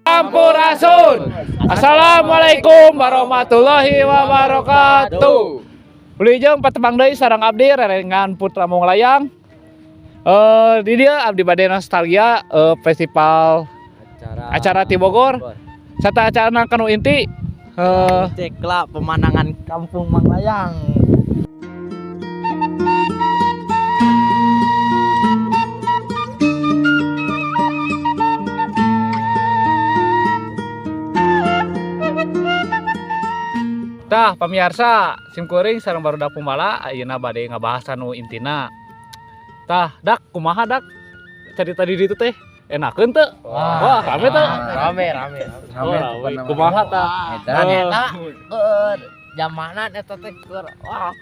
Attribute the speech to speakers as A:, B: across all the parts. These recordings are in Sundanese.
A: Sampurasun. Assalamualaikum warahmatullahi wabarakatuh. Wilujeng patepang deui sareng abdi rerengan Putra Manglayang. Di dieu abdi bade nostalgia festival acara ti Bogor. Serta acara kanu inti
B: Cekla pemandangan Kampung Manglayang.
A: Tah pamirsa, sim kuring sareng barudak Pumala ayeuna bade ngabahas anu intina. Tah, dak kumaha dak? Cerita di ditu teh enakeun teu? Wah, rame teu?
B: Rame rame.
A: Oh, rame. Kumaha tah?
B: Eta eta keur jamanan eta teh keur wah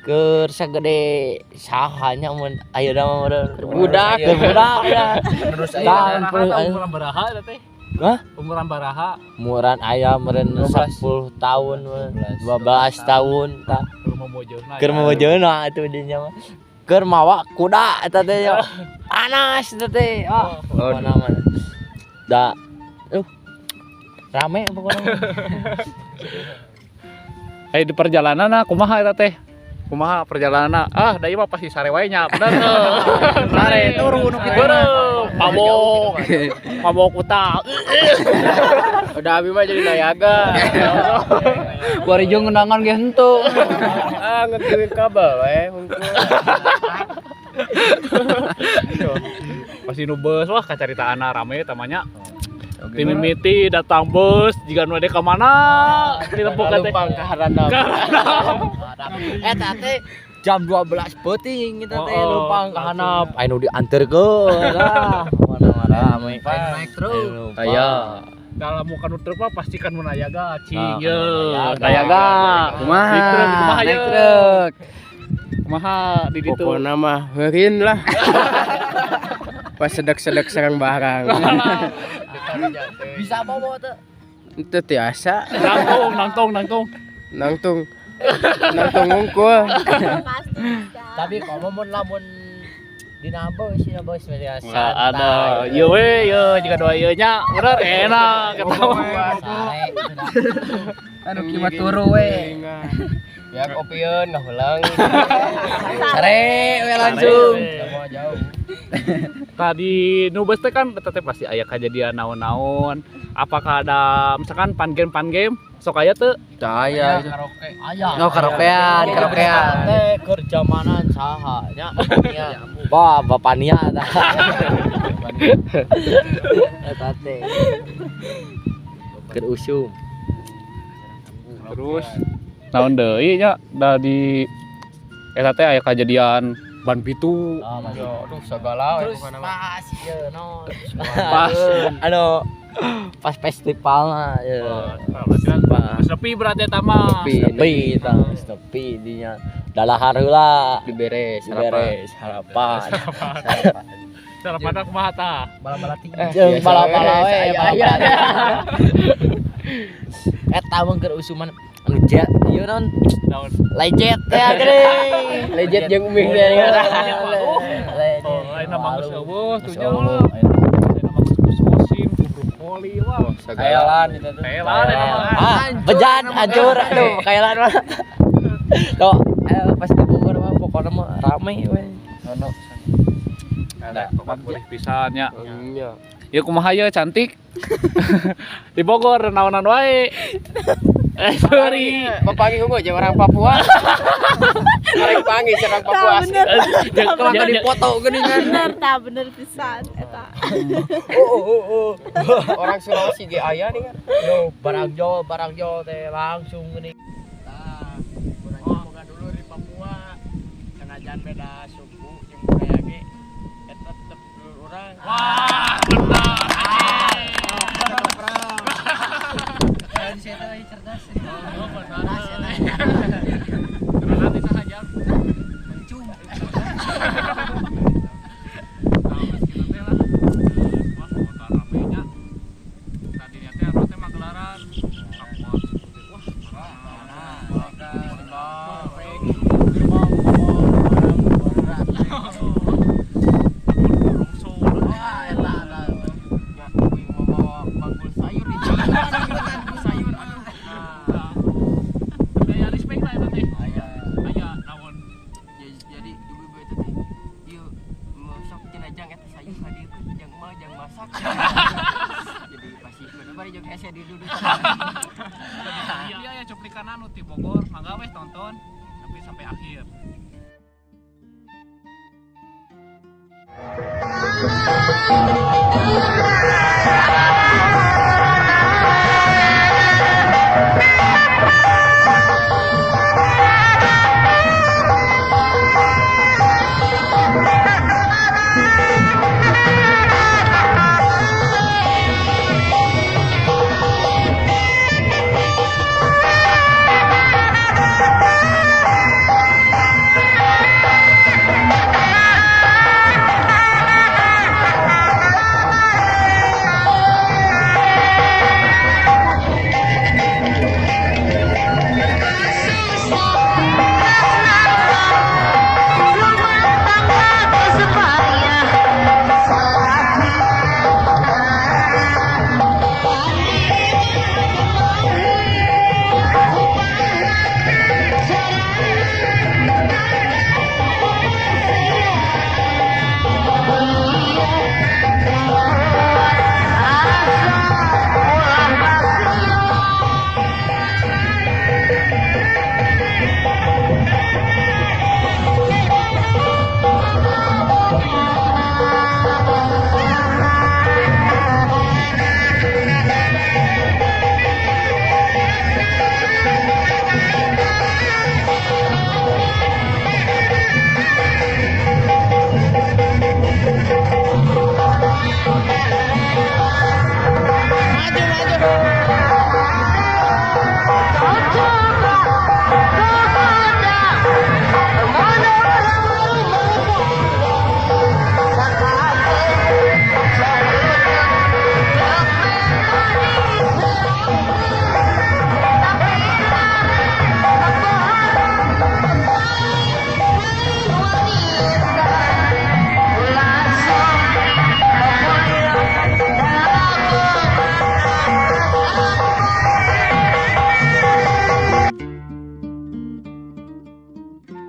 B: keur sagede sahanya mun ayeuna mah meureun
C: Budak.
B: Keur budak ya.
C: Terus
B: Tah,
A: Umuran baraha eta teh?
B: Hah?
A: Umuran baraha?
B: Umuran aya meureun 10 tahun, 12 tahun tah.
A: Keur momojeuna.
B: Keur momojeuna atuh dinya mah. Keur mawa kuda eta teh nya. Panas eta teh. Ah, pokona mah. Da rame pokona mah.
A: Eh di perjalanan kumaha eta teh? Kumaha perjalanan? Ah, da ieu mah pasti sare wae nya, bener teu?
C: Sare turu nu kitu.
A: Beureum, mabok. Mabok utak.
C: Udah abi mah jadi nayaga.
A: Kuari jeung ngenangan ge henteu.
C: Ah, ngetuin kabel we hungkul.
A: Pasti nu beus wah kacaritaanna rame tamanya. Tim mimiti datang bus jika nu ade ka mana ditempukan teh.
C: Lumpang ka harandam.
B: Eta teh jam 12 peuting kita teh
A: Oh, oh.
B: lumpang ka handap. Aya nu dianterkeun lah. Mana-mana rame.
C: Naik
B: truk.
C: Aya.
A: Dalam muka nu truk mah pasti kan nu nayaga cing
B: Nah,
A: ye.
B: nayaga.
A: Nayaga.
C: Kumaha?
A: Di truk kumaha
C: Naik
A: ye?
C: truk.
A: Kumaha di ditu?
C: Pokona mah heurin lah. Pas sedek-sedek serang barang.
B: Bisa bawa teh.
C: Itu tiasa
A: Nangtung, nangtung, nangtung.
C: nangtung nangtung ngungkul.
B: Tapi komo mun lamun dina beus dina beus mah
A: Nggak ada. Ye we, ye jika dua ye nya, bener enak ketawa.
C: Anu kieu turu we. Ya kopieun ngahulang.
B: Sare we langsung.
C: Sama jauh.
A: Tadi nu beus teh kan eta teh pasti aya kejadian naon-naon. Apakah ada misalkan pan game pan game sok aya teu?
C: Aya.
B: Karaoke. Aya.
C: No karaokean, karaokean.
B: Teh keur jamanan saha nya. Wah, bapania tah. Eta teh. Keur usum.
A: Terus naon deui nya da di eta teh aya kejadian ban pitu.
C: Aduh sagala we
B: Terus
C: pokona mah.
B: pas ieu no.
A: Pas.
B: Anu pas festivalna ieu.
A: Pas sepi berarti eta mah.
C: Sepi.
B: Sepi tah, sepi dinya. Dalahar heula.
C: Dibere sarapan.
B: Beres harapan.
A: Sarapan kumaha tah?
B: Bala-bala Jeung bala-bala we,
C: Aya.
B: bala-bala. Eta mah keur usuman anu jet ieu naon?
A: Naon?
B: Legit teh geuning.
C: Legit jeung umih teh.
A: Oh, lain mah geus eueuh tuh
B: Geus
A: nya.
B: eueuh.
A: Lain mah geus musim brokoli wah.
C: Segala.
B: Thailand itu tuh.
A: Thailand eta mah.
B: Ah, bejan hancur aduh Thailand mah. Tuh, pas di Bogor mah pokoknya mah rame we.
C: Sono.
A: Ada tobat boleh pisan nya.
C: Nya.
A: Ya kumaha ye cantik. Di Bogor naonan wae. Sorry.
C: Papangi unggul jeung orang Papua. Arek pangi orang Papua.
D: Tah bener.
C: Kelak dipoto geuningan.
D: Bener tah bener pisan eta.
C: Orang Sulawesi ge aya nih kan.
B: Yo, barang jo, barang jo teh langsung geuning. Tah, urang boga dulur di Papua. Sanajan beda suku jeung budaya ge eta tetep dulur urang.
A: Wah, benar.
B: Cerdas.
A: Nanti saja.
B: Aing hadiekeun jang mah jang masak. Jadi pasti mana bari jeung hese di duduk.
A: Iya ya, cuplikan anu ti Bogor, mangga weh tonton tapi sampai akhir.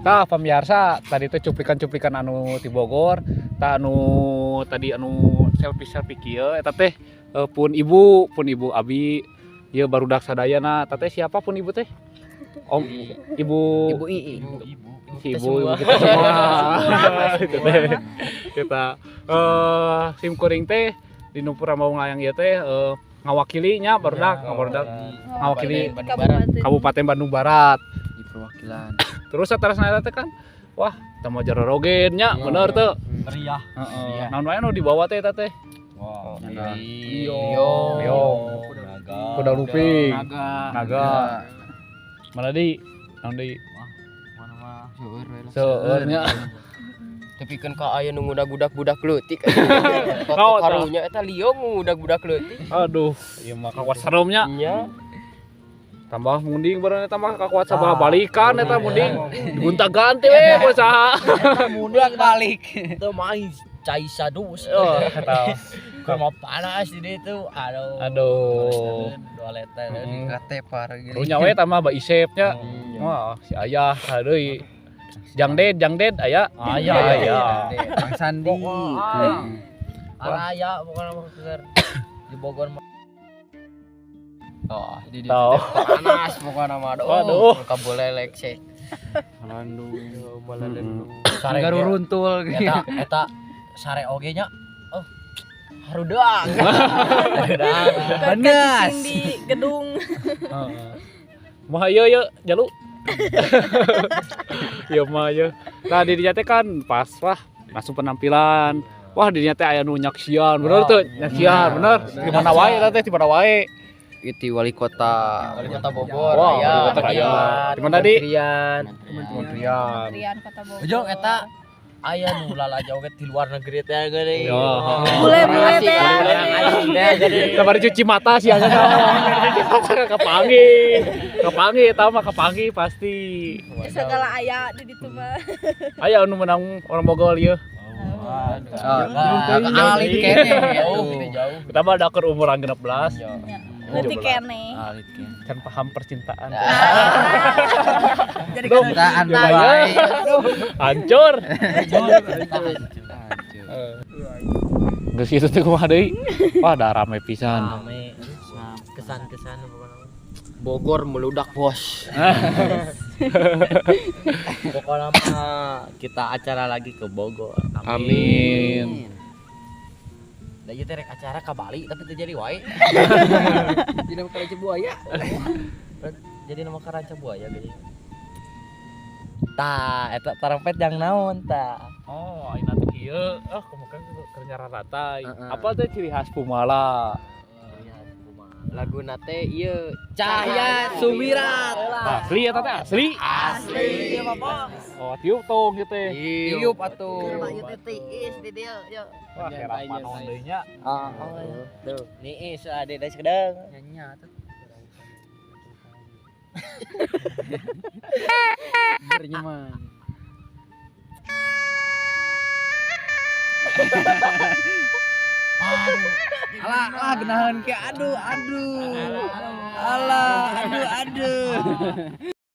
A: Tah pemirsa, tadi teh cuplikan-cuplikan anu ti Bogor, tah anu tadi anu selfie-selfie kieu eta teh pun ibu abi ieu barudak sadayana. Eta teh siapa pun ibu teh? Om ibu.
C: Ibu II.
A: Si ibu, ibu kita semua. Itu teh. Kita sim kuring teh di Nupura mau ngayang ieu teh ngawakili nya barudak, barudak ngawakili
B: Bandung Barat.
A: Kabupaten Bandung Barat.
C: Di perwakilan.
A: Terus atas teh kan, wah, teu mau jorogen nya, bener tuh.
B: Meriah.
A: Heeh. Naon wae nu dibawa teh eta teh?
B: Wah,
A: Liong. Liong.
B: Naga.
A: Kuda lumping.
C: Naga.
A: Naga. Mana di? Naon deui?
B: Mana mah.
C: Seueur we lah.
A: Seueur nya.
C: Tapi kan ka aya nu ngudag budak leutik.
A: Oh, tah.
C: Karunya eta liong ngudag budak leutik.
A: Aduh, ieu mah kakuat seremnya.
C: Nya.
A: Tambah munding bareng eta mah kakuat sabaraha balikan eta munding. Digonta-ganti we bocah.
B: Munding balik. Itu main cai sadus.
A: Oh, eta.
B: Kurma panas di ditu. Aduh.
A: Aduh.
B: Dua liter.
C: Katepar gini.
A: Runya we tambah ba Isep nya. Wah, si ayah deui. Jang Ded, Jang Ded aya.
B: Aya.
A: Aya.
C: Bang Sandi.
B: Araya pokoknya mah keur di Bogor mah.
C: Oh, di ditu
A: Tau.
C: teh panas pokoknya mah aduh.
A: Waduh.
C: Kabolelek sih.
B: Malandung.
C: Sare runtul gitu.
B: Eta eta sare oge nya. Oh. Harudang. Harudang.
C: Panas.
D: Cicing di gedung.
A: Heeh. Mah ieu ieu jalu. Ieu mah ieu. Nah, di dinya teh kan pas lah langsung penampilan. Wah, di dinya teh aya nu nyaksian, bener tuh, nyaksian, bener. Di mana wae eta teh, di mana wae.
C: Itu wali kota.
B: Wali kota Bogor.
A: Wah,
B: aya.
A: wali kota aya. Di mana di?
C: Kementerian.
A: Kementerian.
D: Kementerian Kota Bogor.
B: Ujung eta aya nu lalajo oge di luar negeri teh geuning.
A: Ya.
D: Bule-bule teh.
B: Teh geuning.
A: Sabar cuci mata sih aja cuci mata kapanggih. Kapanggih eta mah kapanggih pasti.
D: Segala aya di ditu mah.
A: Aya anu menang orang Bogor ieu.
C: Alit keneh
B: Jauh, gitu jauh.
A: Kita mah da keur umuran 16.
D: Leutik keneh.
C: Alit keneh.
A: Kan paham percintaan.
D: Jadi
A: Duh.
C: Percintaan
A: Ya,
C: bae.
A: hancur.
C: Hancur.
A: Geus kitu teh kumaha deui? Wah, da rame pisan.
B: Rame kesan-kesan pokoknya.
C: Bogor meludak, Bos.
B: Pokoknya mah kita acara lagi ke Bogor.
A: Amin.
B: Da ieu teh rek acara ke Bali tapi teu jadi wae.
C: Jadi nama Ranca Buaya.
B: Jadi nama ke Ranca Buaya gitu. Tah, eta trompet yang naon tah?
A: Oh, ayeuna teh kieu. Oh, kumaha keur nyararatai.
C: Heeh.
A: Apa teh ciri khas Pumala?
C: Lagu nate ieu Cahya Sumirat.
A: Asli eta teh asli.
C: Asli.
A: Oh, tiup tong ieu teh.
C: Tiup atuh.
D: Ieu teh tiis di dieu yo.
A: Wah, herang panon deui nya.
C: Ah,
B: Tuh, niis ade da sekedeng.
C: Nya tuh. Bernyaman. Alah, alah genahan ke aduh, aduh. Alah, aduh, aduh.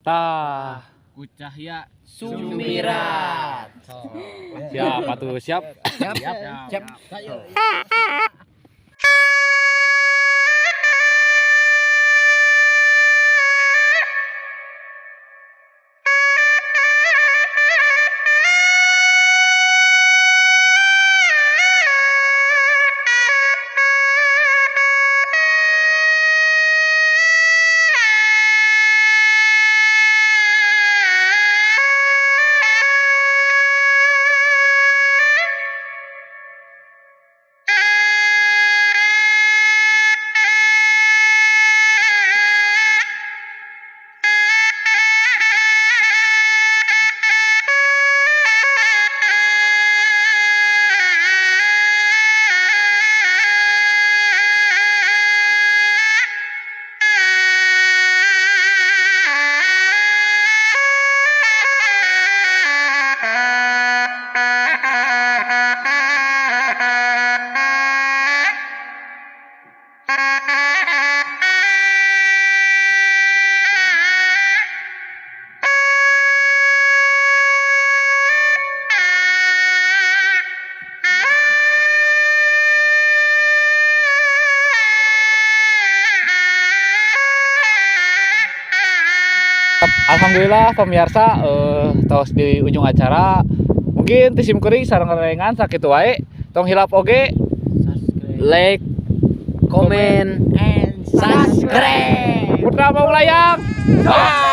A: Tah,
B: Ku Cahya
C: Sumirat.
A: siap atuh, siap.
C: Siap, siap.
A: Alhamdulillah pemirsa, tos di ujung acara. Mungkin ti simkuring sareng rerengan sakitu wae. Tong hilap oge
C: Like, komen,
B: And subscribe.
A: Putra Maung Layang. Bye.